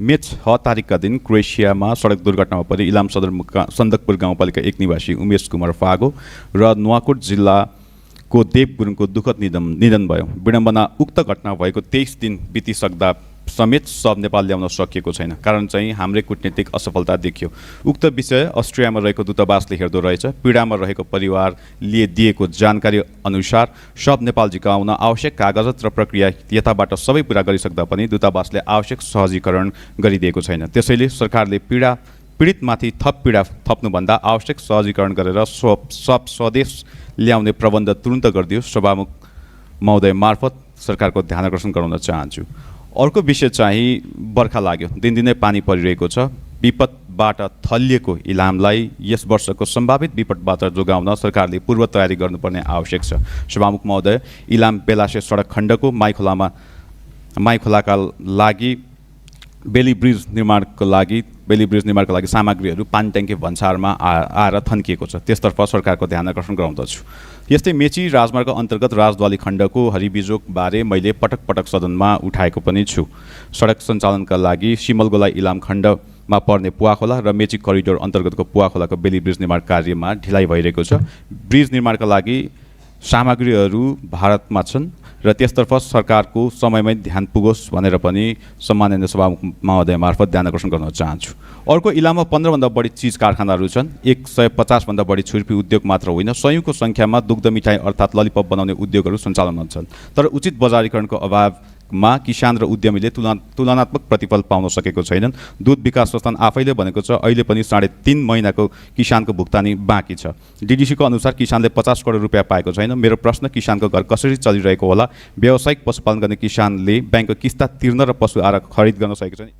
मे 6 तारिकका दिन क्रोएसियामा सडक दुर्घटनामा परि इलाम सन्दकपुर गाउँपालिका 1 निवासी उमेश कुमार फागो र नुवाकोट जिल्लाको देव गुरुङको दुःखद निधन भयो। विडम्बना उक्त घटना भएको 23 दिन बितिसक्दा समेत सब नेपाल ल्याउन सकिएको छैन। कारण चाहिँ हाम्रै कूटनीतिक असफलता देखियो। उक्त विषय अस्ट्रियामा रहेको दूतावासले हेर्दो रहेछ। पीडामा रहेको परिवारले दिएको जानकारी अनुसार सब नेपाल झिकाउन आवश्यक कागजात र प्रक्रिया यताबाट सबै पुरा गरिसक्दा पनि दूतावासले आवश्यक सहजीकरण गरिदिएको छैन। त्यसैले सरकारले पीडितमाथि थप पीडा थप्नुभन्दा आवश्यक सहजीकरण गरेर सब स्वदेश ल्याउने प्रबन्ध तुरुन्त गरिदियोस्। सभामुख महोदय मार्फत सरकारको ध्यान आकर्षण गराउन चाहन्छु। अर्को विषय चाहिँ बर्खा लाग्यो, दिनदिनै पानी परिरहेको छ। विपदबाट थलिएको इलामलाई यस वर्षको सम्भावित विपदबाट जोगाउन सरकारले पूर्व तयारी गर्नुपर्ने आवश्यक छ। सभामुख महोदय, इलाम बेलासे सडक खण्डको माइखोलाका लागि बेली ब्रिज निर्माणको लागि सामग्रीहरू पानी ट्याङ्की भन्सारमा आएर थन्किएको छ। त्यसतर्फ सरकारको ध्यान आकर्षण गराउँदछु। यस्तै मेची राजमार्ग अन्तर्गत राजद्वाली खण्डको हरिबिजोकबारे मैले पटक पटक सदनमा उठाएको पनि छु। सडक सञ्चालनका लागि सिमलगोला इलाम खण्डमा पर्ने पुवाखोला र मेची करिडोर अन्तर्गतको पुवाखोलाको बेली ब्रिज निर्माण कार्यमा ढिलाइ भइरहेको छ। ब्रिज निर्माणका लागि सामग्रीहरू भारतमा छन् र त्यसतर्फ सरकारको समयमै ध्यान पुगोस् भनेर पनि सम्माननीय सभामुख महोदय मार्फत ध्यान आकर्षण गर्न चाहन्छु। अर्को, इलाममा 15 भन्दा बढी चिज कारखानाहरू छन्। 150 भन्दा बढी छुर्पी उद्योग मात्र होइन, सयौंको सङ्ख्यामा दुग्ध मिठाई अर्थात् ललिपप बनाउने उद्योगहरू सञ्चालनमा छन्। तर उचित बजारीकरणको अभावमा किसान र उद्यमीले तुलनात्मक प्रतिफल पाउन सकेको छैनन्। दूध विकास संस्थान आफैले भनेको छ अहिले पनि 3.5 महिनाको किसानको भुक्तानी बाँकी छ। डिडिसीको अनुसार किसानले 50 करोड रुपियाँ पाएको छैन। मेरो प्रश्न, किसानको घर कसरी चलिरहेको होला? व्यावसायिक पशुपालन गर्ने किसानले ब्याङ्कको किस्ता तिर्न र पशु आहार खरिद गर्न सकेको छैन।